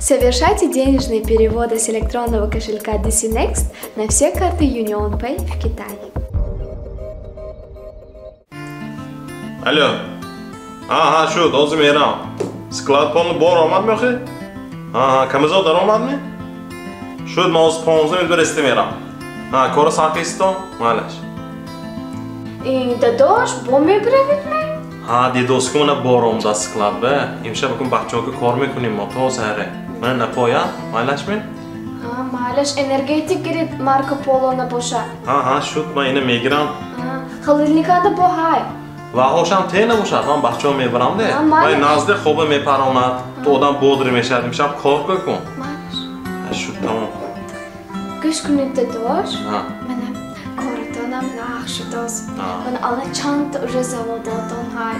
Совершайте денежные переводы с электронного кошелька DC Next на все карты UnionPay в Китае. Алло. Ага, шуд, ҳозир мерам. Склад полный бор омад меохӣ? Ага, камизо даромад ми? Шуд, ман ҳозир 15 минут бареста мерам. Ҳа, кора сар кистон? Малаш. Дадош, бо мебравед ме? Ҳа, дедоску мана бор омда склад ба. Имшаб кун бачаҳо кор мекунем мо то саҳре. Мана напоя, малаш ми? Ҳа, малаш энергетик гирид Марко Поло набошад. Ҳа, ҳа, шуд, ман ина мегирам. Ҳа, холодильникада бо ҳай. Ваҳошам те набошад, ман бачаҳо мебарам де. Вай назди хоба мепаронад, ту одам бодр мешавад, имшаб кор кун. Малаш. Шуд, тамом. Гӯш кунед, дадош. Мана коратонам нағз шудост. Мана ала чандта уже заводотон ҳай.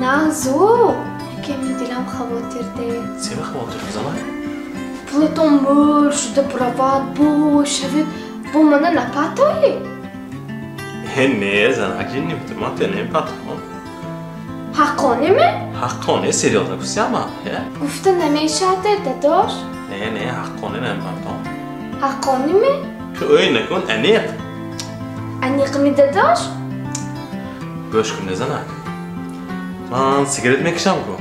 Нағзу, кеми дилам хавотир де. Сема хавотир зана? Пулатон мӯр шуда буравад, бой шавед, бо мана напатоӣ? Не, занаки ман те намепатом. Ҳаққонӣ ме? Ҳаққонӣ, серьёзно гуфтиама? Гуфта намешавад, дадош. Не, не, ҳаққонӣ намепатом. Ҳаққонӣ ме? Ӯй накун, аниқ. Аниқми, дадош? Гӯш кун, занак. Ман сигарет мекашам ку.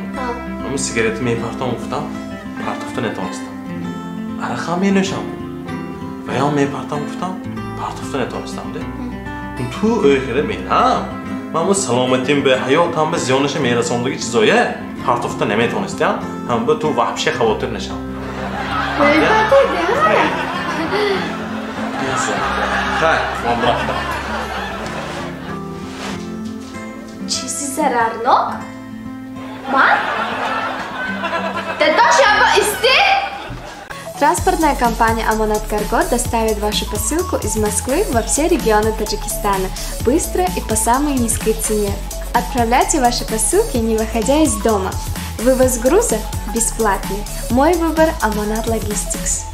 Ҳамун сигаретро мепартом гуфтам, партофта натонистам. Арақ ҳам менӯшам ку. Ваям мепартам гуфтам, партофта натонистам де. Ту ӯй мерам. Ман бу саломатим ба ҳаётам ба зиёнаша мерасондаги чизоя партофта наметонистам. Ҳам ба ту вообще хавотир нашам. Хай, ман рафтам. Чизи зарарнок? Ман? Дадош, я ба исти? Транспортная компания «Амонат Карго» доставит вашу посылку из Москвы во все регионы Таджикистана быстро и по самой низкой цене. Отправляйте ваши посылки, не выходя из дома. Вывоз груза бесплатный. Мой выбор – «Амонат Логистикс».